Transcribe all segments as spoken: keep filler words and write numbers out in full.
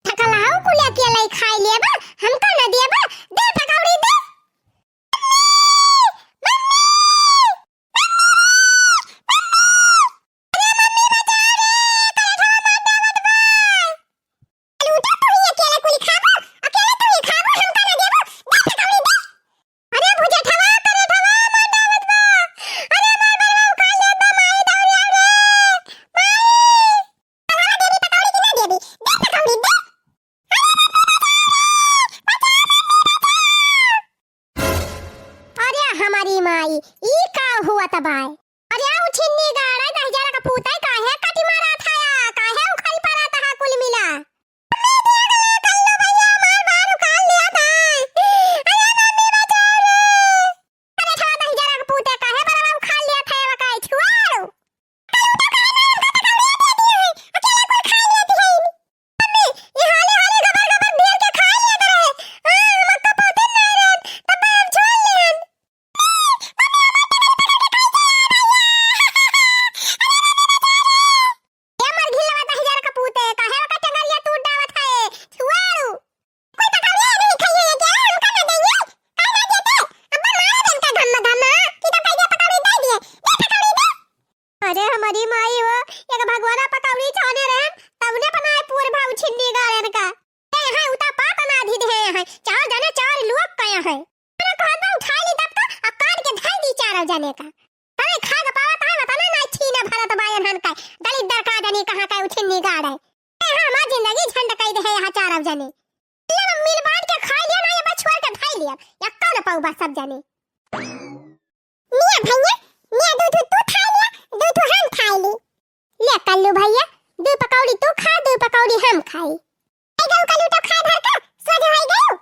ठकलाऊ कुल अकेले खाई लेबा, हमका न देबा, दे पकौड़ी दे। मम्मी! मम्मी! मम्मी! अरे मम्मी बचाओ रे, करंटवा मार डालत बा। लूटा तू ही अकेले कुली खाबो, अकेले तू ही खाबो, हमका ना देबो, दे पकौड़ी दे। अरे भुजेठवा, करंटवा मार डालत बा। अरे मार बरवा उखाड़ लेत बा, माई दौड़ी आओ रे। माई! बढ़ावा देबी पकौड़ी कि ना देबी? दे पकौड़ी दे। अरे मम्मी बचाओ रे, बचाओ मम्मी बचाओ। अरे हमारी माई, ई का हुआ तबाय? अरे उ छिन्नी गाड़ा दहिजरा का पूते काहे कटी मारा था या? काहे उखड़ी पड़ा था कुल मिला? मम्मी दिया गले कल्लू भैया मार बार उखाड़ लिया था। अरे मम्मी बचाओ रे। अरे छा दहिजरा का पूते काहे बरवा उखाड़ लिया था या काहे छुआड़ू? कल्लू तो काहे ना उनका पकौड़िया दे दिए हैं, अकेले कुल खा लेती है। मम्मी, ई हाली हाली गबर गबर बेर के खा लेत रहे। हाँ, हम अक्का पौते ना रहन, तब हम छोड़ लेन। ए मरघिलवा दहिजर का पूते, काहे ओकर टंगरिया तू डावत है? छुआरू। कोई पकौड़िया नहीं खाइए ये क्या? हमका ना देंगे? काहे ना देते? अब्बा मारा देन का धम्मा धम्मा, कि तो कह दे पकौड़ी दे दिए। दे पकौड़ी दे। अरे हमारी माई हो, एक भगवाना पकौड़ी छाने रहन, तबने बनाए पूर भाऊ छिन्नी गाड़न का। ए, यहाँ उता पात ना धी दे हैं, चार जने चार लुअक कया है। अरे कहत बा उठाई ली तब तो, आ काट के धाई दी चारों जने का। अरे खा के पावा ताई बताना ना छीना भरत बायन हन का, दलित दर का जनी कहाँ का उछिन्नी गाड़ है। ए, हाँ, हमार जिंदगी झंड कई दे है यहाँ चारों जने। ले मिल बांट के खाई लिया ना, ये बछुआ के धाई लिया, या कौन पाऊ बा सब जने। निया भैया, निया दू दू तू खाई लिया, दू दू हम खाई ली। ले कल्लू भैया, दू पकौड़ी तू खा, दू पकौड़ी हम खाई। आई गऊ कल्लू तो खाए भर का, सोझ होई गऊ।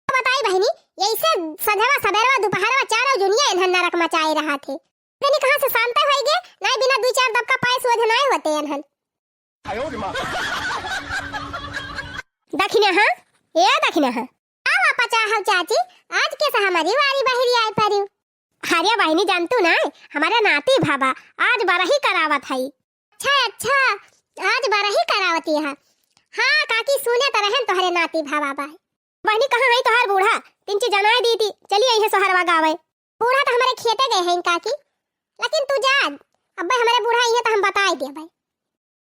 बताई बहिनी, यैसे सझवा सबेरवा दुपहरवा चारों जुनिया इन्हन नरक मचाए रहा थे। तनी कहाँ से शांत होई गे, नाई बिना दू चार दबका पाए सोझ नाई होते इन्हन। दखिना हाँ, ए दखिना हाँ। आवा पचाहव चाची, आज के से हमारी वारी बहिरी आई परिउ। अरे बहिनी, जानतू ना, हमारे नाती भाबा आज बरही करावत हई। अच्छा, अच्छा, आज बरही करावती है। हाँ काकी, सुने त रहन तोहरे नाती भाबा बा। बहिनी, कहाँ है तोहार बूढ़ा? तिनची जनाए दी थी, चली आई है सोहरवा गावे। बूढ़ा तो हमारे खेते गए हैं काकी, लेकिन तू जा, अब्बे हमारे बूढ़ा आई है तो हम बताए देबे।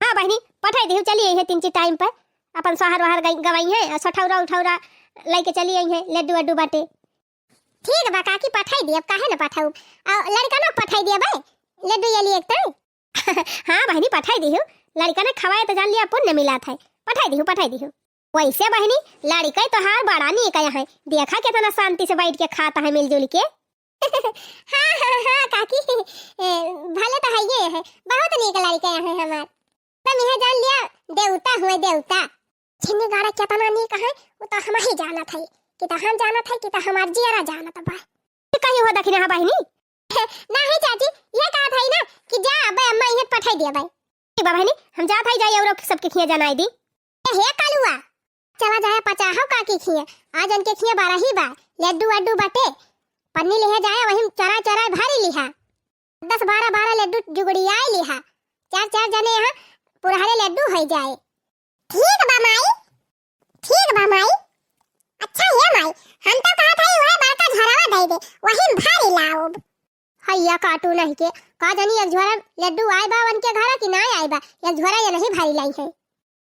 हाँ बहिनी, पठाई दिहु, चली आई है तिनची टाइम पर, अपन सोहर वहर गई, गवाई है, और सठौरा उठौरा लेके चली आई है, लड्डू वड्डू बाटे। ठीक बा काकी, पठाई दियब, काहे न पठाऊ? आ लड़का ना पठाई दियब, ए? लड्डू ये लिए एक तई। हाँ बहिनी, पठाई दिहु, लड़का ने खवाए तो जान लिया पुण्य मिला था, पठाई दिहु, पठाई दिहु। वैसे बहिनी, लड़का तोहार बड़ा नीक है, देखा कितना शांति से बैठ के खाता है मिलजुल के। हाँ, हाँ, हाँ, काकी, ए, भले तो है ये है, बहुत नीक लड़का है हमार। तुम यह जान लिया, देवता हुए देवता। छिन्नी गाड़ा केतना नीक है, वो तो हम ही जानत है, कि तो हम जानत है, कि तो हमार जियरा जानत बा। कही हो दखिना बहिनी? नहीं चाची, ये कहत है ना कि जा, अबे अम्मा इहे पठाई दिया भाई। ठीक बा बहिनी, हम जात है, जाई और सबके खिया जनाई दी। ए हे कालुआ, चला जाए पचाहो काकी खिया, आज इनके खिया बरही बा, लड्डू वड्डू बटे, पन्नी लिहे जाए, वही चरा चरा भरी लिहा। दस बारह बारह लड्डू जुगड़ियाए लिहा, चार चार जने यहाँ पुरहरे लड्डू होई जाए। ठीक बा माई, ठीक बा माई। अच्छा हे माई, हम तो कहत हई उहे बड़का झोरावा दे दे, वही में भरी लाओब। हैया काटू नहीं के, का जानी एक झोरा लड्डू आए बा उनके घरा कि ना आए बा, एक झोरा ये नहीं भरी लाई है।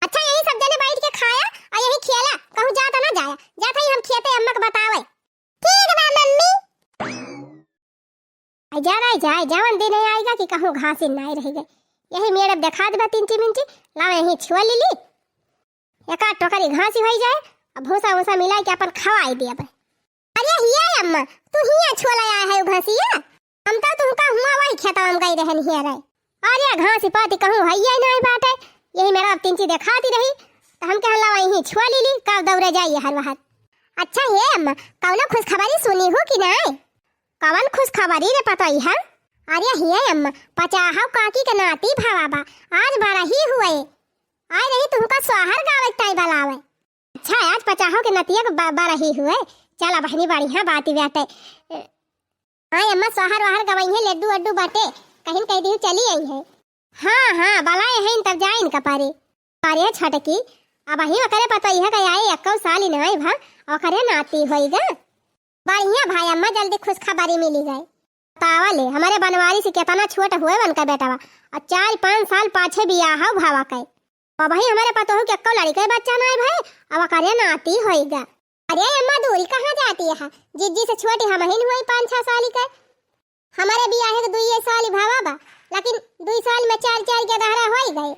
अच्छा यही सब जने बैठ के खाया और यही खेला, कहूँ जा तो ना जाया, जात हई हम खेते अम्मा के बतावे। ठीक बा मम्मी। आ जा रही जाए, जवन दिन है आएगा कि कहूँ घास ही नाई रह गए। यही मेड़ देखा देबा तिनची मिंची, लाओ यही छुआ ली ली। एका टोकरी घास ही होई जाए, अब भूसा वूसा मिलाई के अपन खवाई देबे। अरे हिया अम्मा, तू हिया छुआ ले आए है घासिया? हम तो तुमका हुआ वही खेतवा में गई रहन हिया रहे। अरे घास पाती कहूँ हइये नाई बाटे, यही मेड़ अब तिनची देखाती रही, तो हम कहला वही छुआ ली ली, कब दौड़े जाइए हर वहर। अच्छा हे अम्मा, कौनो खुशखबरी सुनी हो कि नाई? कवन खुशखबरी रे पतोहिया? अरे हिये अम्मा, पचाहव काकी के नाती भावा बा, आज बरही हुए। आए रही तुमका सोहर गावे के ताई बलावे। अच्छा, आज पचाहव के नतिया के ब-, बरही हुए। चला बहिनी, बढ़िया बात ही बाटे। आए अम्मा, सोहर वहर गवई है, लड्डू वड्डू बाटे। कहिन कहि दिहु चली अइहैं। हाँ, हाँ, बलाए हइन तब जाइन का परे। अरे छोटकी, अबहीं ओकरे पतोहिया का आए एक्कौ साल नाहीं भा, ओकरे नाती होइगा। बढ़िया भा अम्मा, जल्दी खुशखबरी मिलि गए। बतावा ले, हमरे बनवारी से केतना छोट हुए उनका बेटवा, अउर चार पाँच साल पाछे बियाह भवा के। अबहीं हमरे पतोहू के एक्कौ लड़िका बच्चा नाहीं भए, अब ओकरे नाती होइगा। अरे अम्मा, दूरी कहाँ जाती है? जिज्जी से छोटी हमहिन हुई पाँच छह साल के। हमरे बियाहे के दुइये साल भवा बा, लेकिन दुइ साल में चार चार गेदहरा होइ गए।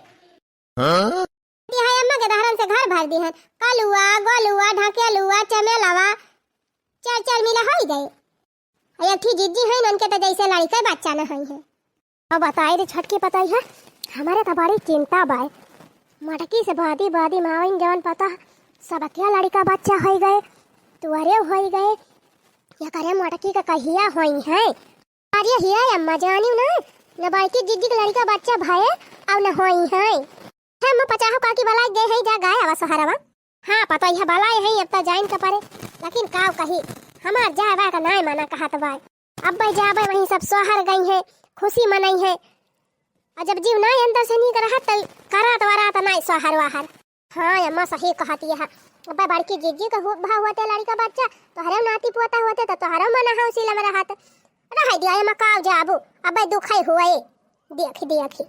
हाँ? ये है अम्मा, गेदहरन से घर भर दिहन। कलुआ, गोलुआ, ढकेलुआ, चमेलवा, चार चार मिला होइ गए। अउर एक ठी जिज्जी है, उनके तो जैसे लड़िका बच्चा न होइहैं। अब बताई रे छोटकी पतोहिया, हमरे तो बड़ी चिंता बाय। मटकी से बादी बादी माविन जवन पता, सबके लड़िका बच्चा होइ गए, तुअरे होइ गए। ये करे मटकी का कहिया होइहैं? अरे हिया अम्मा, जानिउ ना, न बड़की जिज्जी के लड़िका बच्चा भए, अउर न होइहैं। हे अम्मा, पचाहो काकी बलाइ गए हैं, जा गाय आवा सोहरवा। हाँ, पतोहिया बलाए हैं, अब तो जाइन का परे, लेकिन काव कही, हमार जाए बा का नाय मना कहत बाय। अब्बे जाबे वहीं सब सोहर गइहैं, खुशी मनइहैं। अउर जब जीव नाय अंदर से नीक रहत, त करात वरात नाय सोहर वाहर। हाँ अम्मा, सही कहत यह। अब्बे बड़की जिज्जी का हु-, भा होते लड़िका बच्चा, तोहरे नाती पोता होते, त तोहरे मना हौसिला में रहत। रह दिया अम्मा, काव जाबू, अब्बे दुखै हुए, देखी देखी।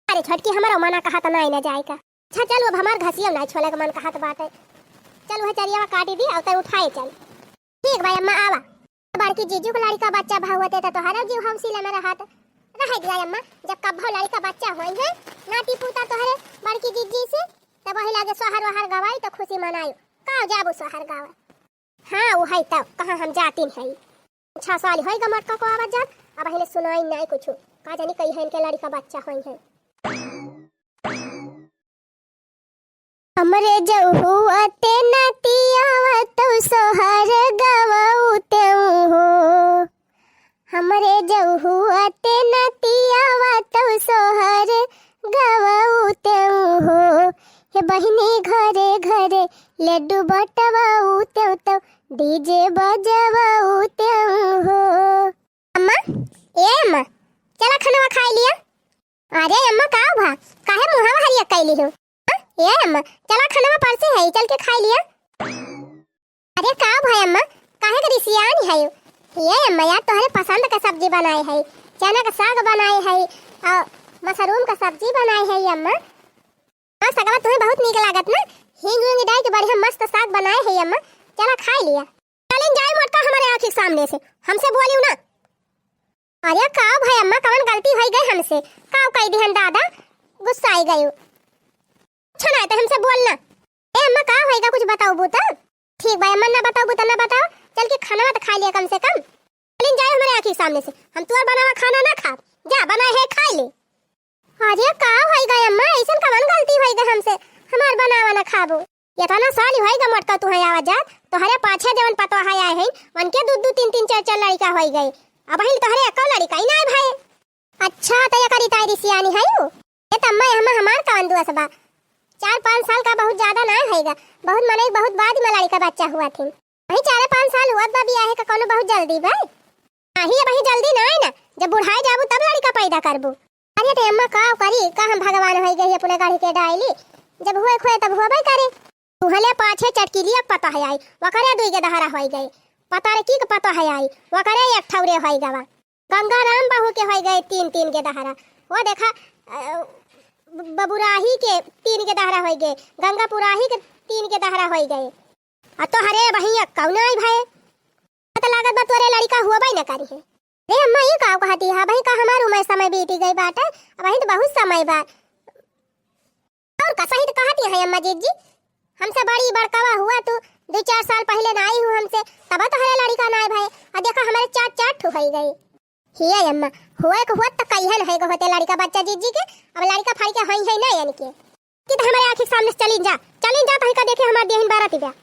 अरे छोटकी, हमरो मना कहत नाय न जाए का। अच्छा चल, अब हमार घसियो नाय छोले के मन कहत बाटे। चल वह चरियावा काटी दी, अउर तै उठाए चल। ठीक बा अम्मा, आवा। बड़की जिज्जी के लड़िका बच्चा भा होते त तोहरे जीव हौसिला में रहत। रह दिया अम्मा, जब कब्बो लड़िका बच्चा होइहैं, नाती पूता तोहरे बड़की जिज्जी से, तब वही लागे सोहर वहर गवाई त खुशी मनायो। काव जाबू सोहर गावे? हाँ, उ है तब, कहाँ हम जातिन है। छह साल होइगा मटका को आवत जात, अबहिन सुनाई नाय कुछु। का जानी कहिहैं इनके लड़िका बच्चा होइहैं। हमरे जौहुआ ते नतियावा तौ सोहर गवऊ तेऊ हो। हमरे जौहुआ ते नतियावा तौ सोहर गवऊ तेऊ हो। हे बहिनी घरे घरे लड्डू बटवऊ तेऊ तौ DJ बजवऊ तेऊ हो। अम्मा, ए अम्मा, चला खनवा खाइ लिया। अरे अम्मा, का भा? काहे मुँहवा हरिया कइली हो? हाँ? ए अम्मा, चला खनवा परसे है, चल के खाइ लिया। अरे का भा अम्मा, काहे के रिसियानी है? ए अम्मा यार, तोहरे पसंद का सब्जी बनाए है, चना का साग बनाए है, अउर मशरूम का सब्जी बनाए है अम्मा। हाँ, सगवा तुहैं बहुत नीक लागत ना। हींग वींग डाइ के बढ़िया मस्त साग बनाए है अम्मा। चला खाइ लिया। चलिन जाए मोटका हमरे आँखी के सामने से। हमसे बोलिउ ना। अरे का भा अम्मा, कवन गलती होइ गए हमसे? का कइ दिहन दादा? गुस्साइ गइउ। अच्छा ना, त हमसे बोल ना। ए अम्मा, का होइगा, कुछ बताउबू त? ठीक बा अम्मा, ना बताउबू त ना बताओ। चल के खाना त खाइ लिया कम से कम। चलिन जाए हमरे आँखी के सामने से। हम तोर बनावा खाना ना खाब। जा, बनाए है खाइ ले। अरे का होइगा अम्मा, अइसन कवन गलती होइगा हमसे, हमार बनावा ना खाबू? एतना साल होइगा मोटका तुहैं आवत जात, तोहरे पाछे जवन पतोहा आए हैं, उनके दू दू तीन तीन चार चार लड़िका होइ गए। अबहिन तोहरे एक्कौ लड़िका ही नाय भए। अच्छा, त एकरी ताई रिसियानी है यू? ए त अम्मा, एहमा हमार कवन दोष बा? चार पाँच साल का बहुत ज्यादा नाय होइगा, बहुत मनई बहुत बाद में लड़िका बच्चा हुआ थी। वही चारे पाँच साल हुआ बा बियाहे का, कौनो बहुत जल्दी बा? नाही, अबही जल्दी नाय ना, जब बुढ़ाए जाबू तब लड़िका पैदा करबू। अरे त अम्मा का करी, का हम भगवान होइ गए अपने गाड़ी के डायली, जब हुए खोए तब होबे करे। तुहले पाछे चटकिलिया के पतोह आई, वकरे दुइ गेदहरा होइ गए। पतरकी के पतोह आई, वकरे एक ठौरे होइ गवा। गंगाराम बहू के होइ गए तीन तीन गेदहरा। वो देखा, अ, ब-, बबुराही के तीन गेदहरा होइ गए, गंगापुराही के तीन गेदहरा होइ गए। आ तोहरे बहिया कौन आई भए? त लागत बा तोरे लड़िका हुआ बाई न करी है। रे अम्मा, ई का कहती है? अबही का हमार उमर समय बीती गई बाटे, अबही त बहुत समय बा। अउर का सही त कहती है अम्मा जिज्जी, हमसे बड़ी बड़कवा हुआ तू, दुइ चार साल पहिले ना आई हू हमसे, तब तोहरे लड़िका ना आए भए। आ देखा हमरे चार चार ठो होइ गए। हिया अम्मा, होए के होत त कहिहन है के होते लड़िका बच्चा जिज्जी के, अब लड़िका फड़िका होइहैं ना इनके। कि त हमरे आँखी के सामने से चलिन जा, चलिन जा, तहिका देखे हमार देहिन बाराती बा।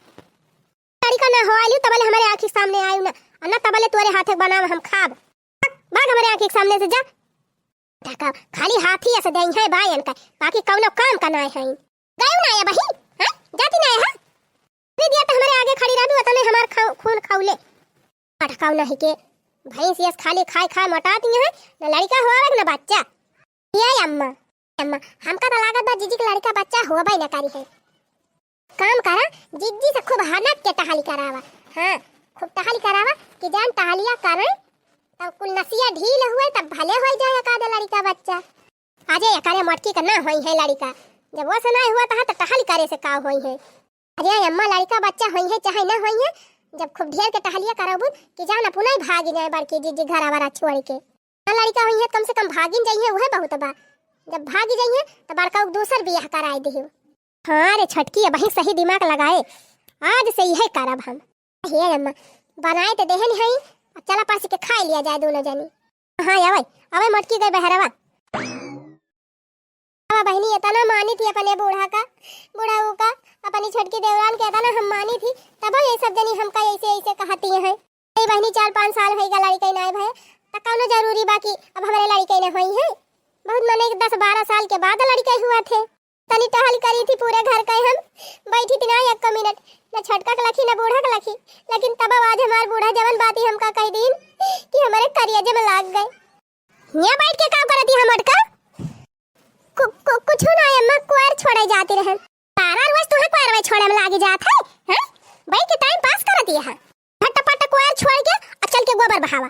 लड़िका ना हो आइलू तबले हमरे आँखी के सामने आयु ना, अउर ना तबले तोरे हाथे के बनावा हम खाब। भाग, भाग हमरे आँखी के सामने से जा। देखा, खाली हाथी ऐसे देइहैं बायन का, बाकी कौनो काम का नाय है। गयू ना है बहिन, हैं? जाती ना है, हाँ? अभी दिया त हमरे आगे खड़ी रहबी, वतने हमार खाऊ-, खून खौले। भटकाऊ नहीं के। भैंस यस खाली खाए खाए मोटाती हैं, न लड़िका होवे न बच्चा। ए अम्मा, अम्मा, हमका त लागत बा जिज्जी के लड़िका बच्चा होबे न करी है। काम करा, जिज्जी से खूब हनक के टहली करावा। हाँ, खूब टहली करावा कि जान टहलिया करे, तब कुल नसिया ढील हुए, तब भले होइ जाए एकाध लड़िका बच्चा। अरे एकरे मोटकी के ना होई है लड़िका, जब वो से ना हुआ तहा त टहल करे से का होई है। अरे अम्मा, लड़िका बच्चा होई है चाहे ना होई है, जब खूब ढेर के टहलिया करबू कि जान अपना ही भागी जाए बड़की जिज्जी घरा वरा छोड़ के। ना लड़िका होई है, कम से कम भागिन जाई है, वह बहुत बा। जब भागी जाई है त बड़का उ दूसर बियाह कराए दिहियो। हाँ रे छोटकी, अबही सही दिमाग लगाए, आज से इहे करब हम। हे अम्मा, बनाए त देहन हई, अब चला पास के खाए लिया जाए दोनों जनी। हाँ, आवे, आवे मोटकी गई बहरवा। अब बहिनी इतना मानी थी अपने बूढ़ा का, बूढ़ा का, अपनी छोटकी देवरान के इतना हम मानी थी, तब ये सब जनी हमका ऐसे ऐसे कहती हैं। ए बहिनी, चार पाँच साल होइगा लड़िकई नाय भय, त कौनो जरूरी बा कि अब हमरे लड़िकई न होई है? बहुत मने दस बारह साल के बाद लड़िकई हुआ थे। तनी टहल करी थी पूरे घर के हम, बैठी थी ना एक मिनट, न छोटका के लखी न बूढ़ा के लखी, लेकिन तब आज हमार बूढ़ा जवन बाती हमका कह दीन कि हमरे करियजे में लाग गए। यहाँ बैठ के का करती हम अटका? कु-, कु-, कुछ ना अम्मा, कुआर छोड़े जाती रहन। सारा रोज तुहे कुआर में छोड़े में लागी जात है, हैं? बैठ के टाइम पास करती है। फटाफट कुआर छोड़ के आ चल के गोबर बहावा।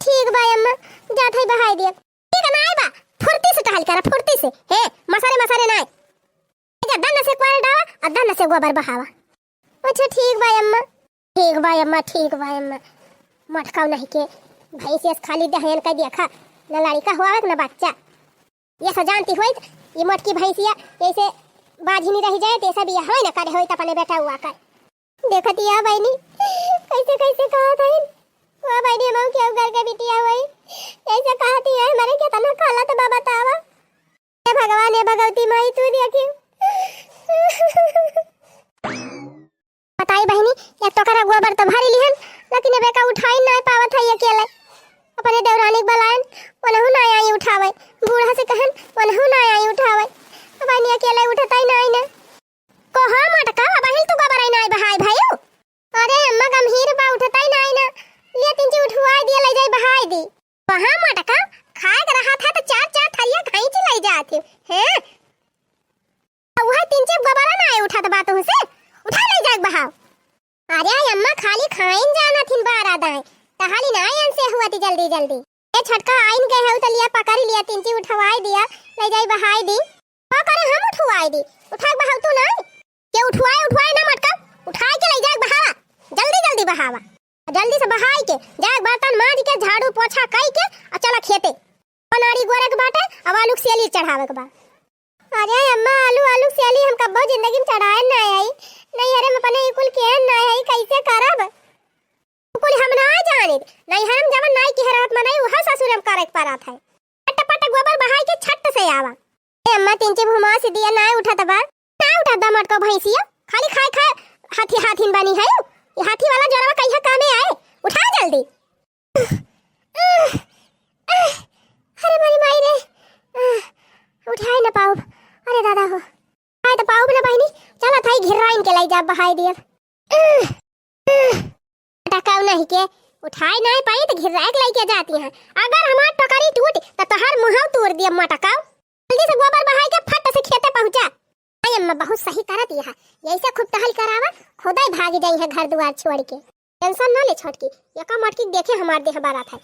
ठीक बा अम्मा, जात है बहाई दिया। ठीक ना बा, फुर्ती से टहल करा, फुर्ती से। हे, मसारे मसारे ना। जा दन्न से कुआर डावा, आ दन्न से गोबर बहावा। अच्छा ठीक बा अम्मा। ठीक बा अम्मा, ठीक बा अम्मा। मटकाऊ नहीं के, भैंस यस खाली दहन का देखा, न लड़िका हुआ न बच्चा। ये सजानती होइत, ये मोटकी भैंसिया ऐसे बाझिनी रह जाए, ते सब ये होई न करे होइत अपने बेटा हुआ कर। देखतिया बहिनी, कैसे कैसे कहत हईन। वाह बहिनी, हम केहू घर के बिटिया होई, ऐसे कहती है, हमारे कितना गलत बा बतावा। हे भगवान, हे भगवती माई, तू देखी। बताई बहिनी, एक टोकरा गोबर तो भरी लिहन, लेकिन अब एका उठाई ना पावत है अकेले। अपने देवरानी के बलायन, वनहु ना आई उठावे। बूढ़ा से कहन, वनहु ना आई उठावे। अब बहिनी अकेले उठता ही ना आई ना। कहो मटका, अब हिल तू गोबर आई ना आई बहाई भाई। अरे अम्मा, गंभीर बा, उठता ही ना आई ना। ले तिनची उठवाई दिया, ले जाई बहाई दी। कहाँ मटका, खाए के रहा था तो चार चार थरिया खींच ले जाती। हैं? वह तिनची गोबरा ना आए उठत बा तुहसे, उठा ले जाए बहाव। अरे अम्मा, खाली खाइन जाना थिन बारा दाए, तहाली ना आयन से हुआ थी जल्दी जल्दी। ए छोटका आइन गए हो तो लिया पकड़ लिया, तिनची उठवाई दिया, ले जाई बहाई दी। का करे हम उठवाई दी, उठा के बहाव तू ना। के उठवाए, उठवाए ना मटका, उठाए के ले जाए बहावा, जल्दी जल्दी बहावा। जल्दी से बहाई के जाए बर्तन माज के झाड़ू पोछा कई के आ चला खेते। अनाड़ी गोरे के बाटे, अब आलू के सेली चढ़ावे के बा। अरे अम्मा, आलू, आलू के सेली हम कब्बो जिंदगी में चढ़ाए ना आई। नैहरे में अपने ई कुल केहन ना आई, कैसे करब? कुल हम ना जानित। नैहर में जवन नाई के रहत मनई, उहे ससुर में करे के परत है। पट पट गोबर बहाई के छट से आवा। ए अम्मा, तिनची भुमा से दिया ना उठत बा। ना उठत बा मटको भैंसिया, खाली खाए खाए हाथी हाथिन बनी है। ये हाथी वाला जोरवा कहिया कामे आए, उठा जल्दी। अरे मोरी माई रे, उठाए ना पाउब। अरे दादा हो, उठाए तो पाउब ना बहिनी। चला थाई घिर्राइन के लाई जा बहाई दिया। मटकाऊ नहीं के, उठाए नहीं पाई तो घिर्राए के लाई के जाती हैं। अगर हमार टोकरी टूट तो तोहार मुँह तोड़ दिया मटकाऊ। जल्दी से गोबर बहाई के फट से खेते पहुँचा। आई अम्मा बहुत सही करत यह, यही से खूब टहल करावा, खुदा ही भाग जाई है घर दुआर छोड़ के। टेंशन ना ले छोटकी, एका मटकी देखे हमार देह बारात है।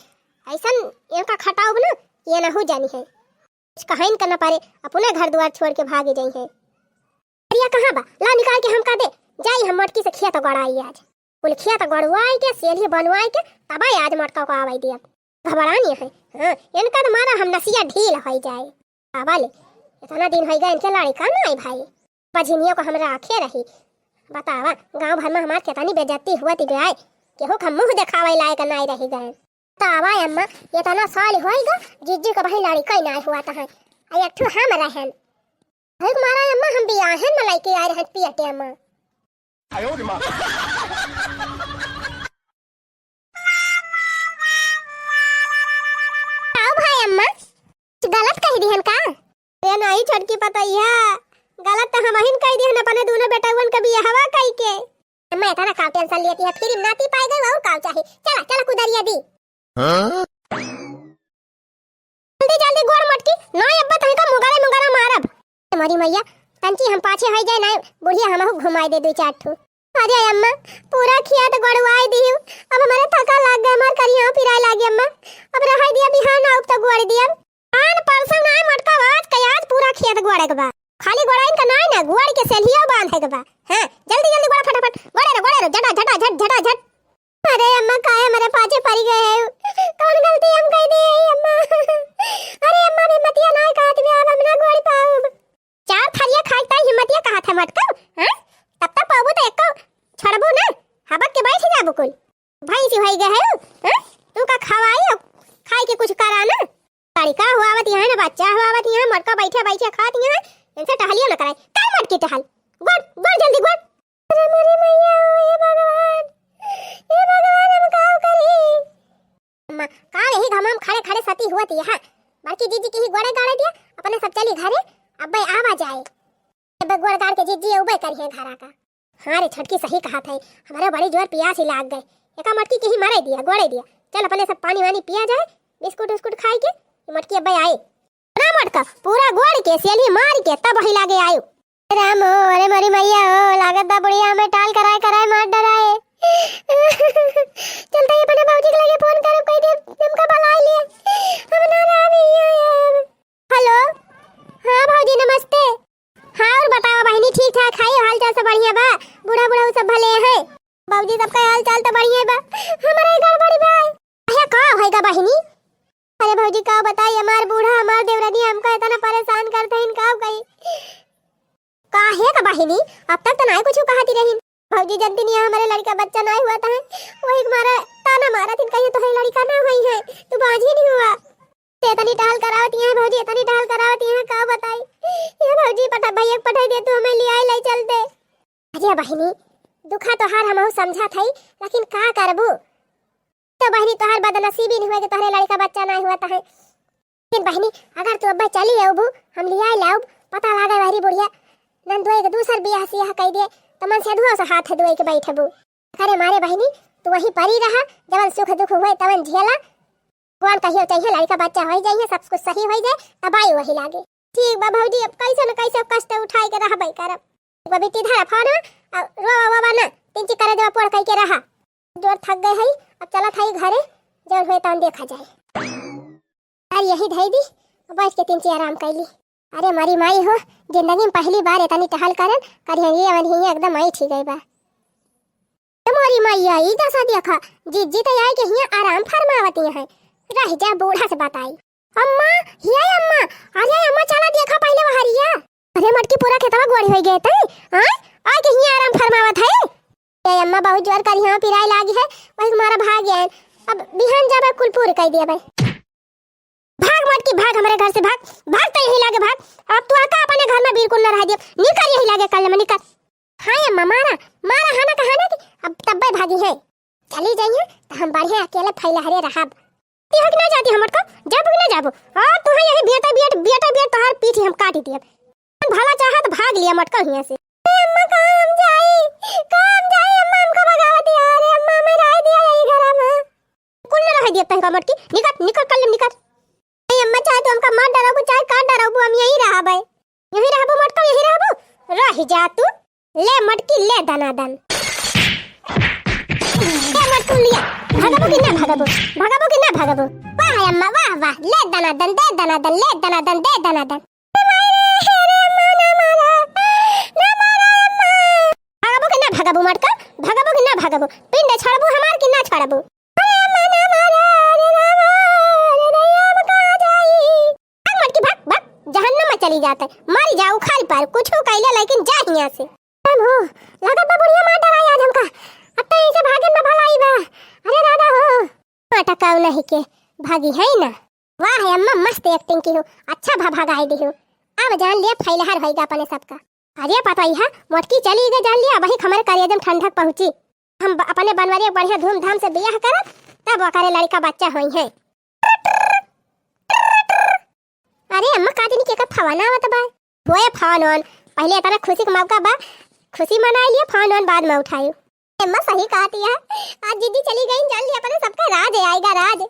ऐसन इनका खटाउब ना, ये ना हो जानी है। कुछ कहाइन का ना पारे, अपने घर दुआर छोड़ के भाग जाई है। अरिया कहाँ बा? ला निकाल के हमका दे, जाई हम मटकी से खेत गड़ाई आज। कुल खेत गड़वाई के, सेली बनवाई के, तब आज मटका को आवाई दिया। घबरानी है, हाँ, इनका तो मारा हम नसिया ढील होई जाए। बाबा ले, इतना दिन होई गए इनके लड़िका ना आई भाई। बझिनियों को हमरा आखे रही। बतावा, गांव भर में हमार कितनी बेइज्जती हुआ थी बे आए। केहू का मुंह देखावे लायक नाई रही गए। बतावा अम्मा, इतना साल होई गो, जिज्जी के बहिन लड़िका ही नाई हुआ था। आ एक ठो हम रहन। एक मारा अम्मा हम बियाहन में लइके आए रहन पियटे अम्मा। आओ भाई अम्मा, कुछ गलत कह दिहन का? ए नहीं छोटकी पतैया, गलत तो हमहिन कह दिहन अपने दोनों बेटवन के बियाहवा कई के। अम्मा इतना काव टेंशन लेती है, फिर नाती पाए गए और काव चाही। चला चला कुदरिया दी। हाँ? जल्दी जल्दी गोड़ मोटकी, नाहीं अब्बा तनिका मुंगरा मुंगरा मारब। मोरी मइया, तंची हम पाछे होइ जाए, नाहीं बुढ़िया हमहू घुमाइ दे दुइ चार ठू। अरे अम्मा, पूरा खेत गोड़वाइ दिहू, अब हमरे थका लाग गए, हमार करिहा पिराए लागी अम्मा, अब रहइ दिया, बिहान आउब त गोड़ दिया। कान परसों नाहीं मोटका, आज के आज पूरा खेत गोड़े के बा, खाली गोड़ाइन का नाहीं ना, गोड़ के सेल्हियो बांधे के बा। हाँ, जल्दी जल्दी गोड़ा फटाफट, गोड़े रहो, गोड़े रहो, झटा झटा झट, झटा झट। अरे अम्मा, काहे हमरे पाछे परि गए है? कौन गलती हम कइ दिए है अम्मा? अरे अम्मा, हिम्मतिया नाहीं कहत बे, अब हम ना गोड़ पाउब। चार थरिया खाइ ताई हिम्मतिया कहत है मटकऊ, हाँ? तब तक पाउबू त एक्को छोड़बू ना, हबक के बैठ जाबू कुल। भैंसी होइ गए है, हाँ? तू का खवाई हो? खाइ के कुछ करा ना। लड़िका हुआवत यहाँ ना, बच्चा हुआवत यहाँ, मोटका बैठे बैठे खात यहाँ, इनसे टहलियो न कराई। कर मोटकी टहल, गोड़, गोड़ जल्दी गोड़। अरे मोरी मइया, ओ हे भगवान, हे भगवान, हम का करी? अम्मा, का यही घाम में खड़े खड़े सती हुअत यहाँ, बड़की जीजी के ही गोड़े गाड़े दिया, अपने सब चली घरे, अब्बे आवा जाए। अब्बे गोड़ गाड़ के जीजी उबे करिहे घरा का। हाँ रे छोटकी, सही कहत है, हमरे बड़ी जोर पियास ही लाग गए। एका मोटकी के ही मरे दिया, गोड़े दिया। चल अपने सब पानी वानी पिया जाए, बिस्कुट उस्कुट खाइ के, ये मोटकी अब्बे आए। ना मोटका, पूरा गोड़ के सेल्ही मारि के तब वही लागे आयो। राम हो, अरे मोरी मइया हो, लागत बा बुढ़िया हमें टाल कराए कराए मार डराए। चलता ही अपने बाबूजी के लगे फोन करब, कहि दे हमका बुलाइ लिए। हम ना रहब यहाँ अब। हेलो, हाँ भौजी नमस्ते। हाँ, और बतावा बहिनी, ठीक ठाक है? हाल चाल सब बढ़िया बा? बूढ़ा बूढ़ा सब भले हैं? बाबूजी, सबका हाल चाल तो बढ़िया बा, हमारा ही गड़बड़ी बा। अरे का होएगा बहिनी? अरे भौजी, का बताई, हमार बूढ़ा, हमार देवरनिया हमका इतना परेशान करते हैं, का कही? काहे का बहिनी? अब तक तो नाहीं कुछ कहती रही। भौजी, जनती नहीं है, हमारे लड़का बच्चा नाहीं हुआ था, वही मारा ताना मारा थिन, कहिए तोहरे लड़का ना हुई है, तू बाजी नहीं हुआ। ते इतनी टहल करावत यहाँ भौजी, इतनी टहल करावत यहाँ, का बताई? ये भौजी, पठा, भैया के पठाई दे, तू हमें ले आई, ले चल दे। अरे बहिनी, दुखा तोहार हमहू समझत हई, लेकिन का करबू? तो बहिनी, तोहार बदनसीबी नहीं हुआ कि तोहरे लड़का बच्चा नाहीं हुआ तहे। लेकिन बहिनी, अगर तू अब्बे चली अउबू, हम लियाई लाउब, पता लागे वहरी बुढ़िया नंदुआ के दूसर बियाह सियाह कई दे, तो मन से अधुआ से हाथ धोए के बैठबू। अरे मारे बहिनी, तू वहीं परी रहा, जवन सुख दुख हुए तवन झेला। भगवान कहियो चाहिए, लड़का बच्चा होई जाइए, सब कुछ सही होई जाए, तब आई वही लागे। ठीक बा भौजी, अब कैसे न कैसे कष्ट उठाई के रहबे करब। एक बार बेटी धरा फोन, अब रोवा वोवा ना, तिनची करे जवा पोड़ कई के रहा। जोर थक गए हई, अब चलत हई घरे, जौन होए तौन देखा जाए। अरे यही धई दी, बैठ के तिनची आराम कैली। अरे मरी माई हो, जिंदगी में पहली बार इतनी टहल करन, करिहंगी अवन हिंगे एकदम आई ठीक गई बा। ए मोरी मैया, ई दशा देखा, जिज्जी त आए के हियां आराम फरमावती हैं। रह जा, बूढ़ा से बताई। अम्मा, हिया अम्मा, अरे अम्मा, चला देखा पहले वहरिया। अरे मटकी, पूरा खेतवा गोड़ी होई गए तई, आय? आए के हियां आराम फरमावत है। ए अम्मा, बहुत जोर करिहा पिराए लागी है, वही मारा भाग गए। अब बिहान जाबे कुल पूर कई दिया भाई। भाग मटकी, भाग हमरे घर से, भाग, भाग त यही लागे, भाग। अब तू आका अपने घर में बिल्कुल न रह दियो, निकर यही लागे कल में, निकर। हाँ अम्मा, मारा, मारा, है ना, कहा ना कि अब तब्बे भागी है। चली जाइए, त हम बढ़िया अकेले फैलहरे रहब। ती हो कि ना जाती हम मटको, जाबो कि ना जाबो? और तू है यही बियटा बियट, बियटा बियट तोहार पीठी हम काटी दियब। भला चाहत भाग लिया मटको हियां से। ए अम्मा, कहाँ हम जाई? कहाँ हम जाई अम्मा, हमका भगावत है। अरे अम्मा, मैं रह दिया यही घर में। कुल न रह दिया तहका मटकी, निकट, निकट कर ले, निकट। ए अम्मा, चाहे तू हमका मार डराबू, चाहे काट डराबू, हम यही रहब है। यही रहबू मटको, यही रहबू, रह जा तू। ले मटकी, ले दनादन। ले मटकू लिया, भगबू कि ना भगबू, भगबू कि ना भगबू? वाह अम्मा, वाह, वाह, ले दनादन, दे दनादन, ले दनादन, दे दनादन। भगबू कि ना भगबू मटका, भगबू कि ना भगबू? पिंड छोड़बू हमार कि ना छोड़बू? अरे अम्मा ना मारा, अरे रामा, अरे दैया, अब कहाँ जाई? भाग मटकी, भाग, भाग, जहन्नम में चली जात है, मर जा, उखाल पर, कुछ कैले लेकिन जा हियां से। हम हो, लागत बा बुढ़िया मार डराई आज हमका। अब तो इसे भागन में भलाई बा। अरे दादा हो। मटकाऊ नहीं के भागी है ना। वाह अम्मा, मस्त एक्टिंग की हो, अच्छा भा भगाई दी हो। अब जान लिया फैलहर होइगा अपने सबका। अरे पतोहिया, मोटकी चली गई जान लिया, वही हमारे करेजम ठंडक पहुँची। हम ब-, अपने बनवरिया बढ़िया धूमधाम से बियाह करब, तब ओकरे लड़का बच्चा होई है। अरे अम्मा, का जानी केकर फोन आवत बा। होए फोन ओन, पहले इतना खुशी का मौका बा, खुशी मनाई लिया, फोन ओन बाद में उठाई। अम्मा सही कहती है, आज दीदी चली गई, जान लिया अपने सबका राज है, आएगा राज।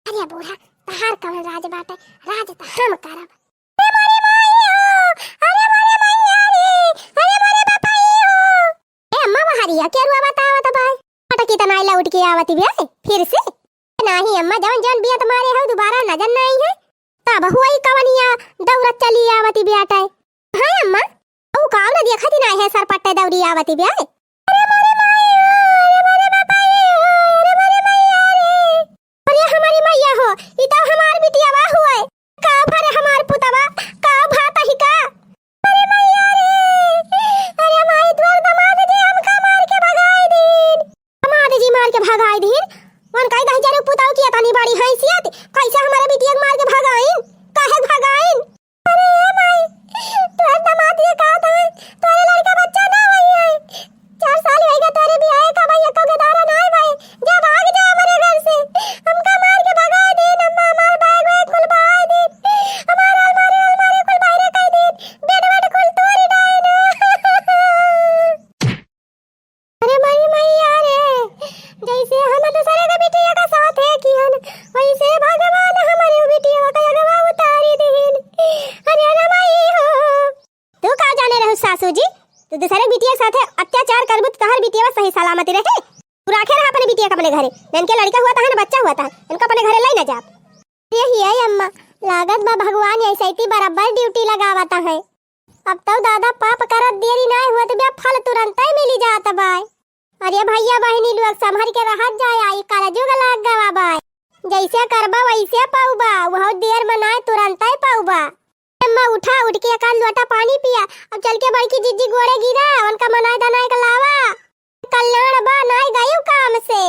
अरे बूढ़ा, तहार कवन राज बाटे, राज त हम करब। अरे मोरे माई हो, अरे मोरे मैया रे, अरे मोरे बापाई हो। ए अम्मा बहरिया, के रुआ बतावत बाय? पटकी त नाई लौट के आवत बे फिर से। नाही अम्मा, जवन जवन बियत मारे हो, दोबारा नजर नाही है। तब हुआ ही कवनिया दौरत चली आवत बियाटे। हाँ अम्मा, ऊ काम न देखत ही नाही है, सरपट्टे दौरी आवत बिया। अरे मोरे माई हो, अरे मोरे बापाई हो, अरे मोरे मैया रे। अरे हमारी मैया हो, ई तो हमार बिटियावा हुए। का भरे हमार पुतवा, का भात ही का? अरे मैया रे, अरे माई, तोर दामाद जी हमका मार के भगाई दीन। दामाद जी मार के भगाई दीन? वन कही दही जरे पुतव की अतनी बड़ी हैसियत, कैसे हमारे बिटिया के मार के भगाइन? काहे भगाइन? अरे ए माई, तोर दामाद ये कहत है, तोरे लड़का बच्चा ना होई है। चार साल होइगा तोरे बियाहे का, भाई एको के दारा ना है भाई। जा भाग जा हमारे घर से, हमका मार के भगाई दीन अम्मा, हमार बैग वैग कुल बहाई दीन, हमार अलमारी अलमारी कुल बाहरे कई दीन, बेड वेड कुल तोड़ डाइन। अरे माई, मैया रे, जैसे हम दूसरे के बिटिया का साथ है किहन, वैसे भगवान हमारे बिटिया का अगवा उतारी दीन। अरे रे माई हो। तू का जाने रहू सासू जी, तू दूसरे बिटिया के साथे अत्याचार करबू तो तोहर बिटिया सही सलामत रहे। तू राखे रहा अपने बिटिया के अपने घरे, इनके लड़का हुआ था ना, बच्चा हुआ था, इनको अपने घरे ले ना जा। यही है अम्मा, लागत बा भगवान ऐसे ही बराबर ड्यूटी लगावता है। अब तो दादा पाप करत देरी नाय होत बा, फल तुरंत ही मिली जात बाय। अरे भैया बहिनी लोग, संभर के रहत जाए, आई कलजुग लाग गवा बाय। जैसे करबा वैसे पाउबा, वह देर में नाय तुरंत ही पाउबा। अम्मा उठा, उठ के एक आध लोटा पानी पिया, अब चल के बड़की जिज्जी गोड़े गिरा, उनका मनाए दनाए के लावा। कल्याण बा, नाय गयू काम से।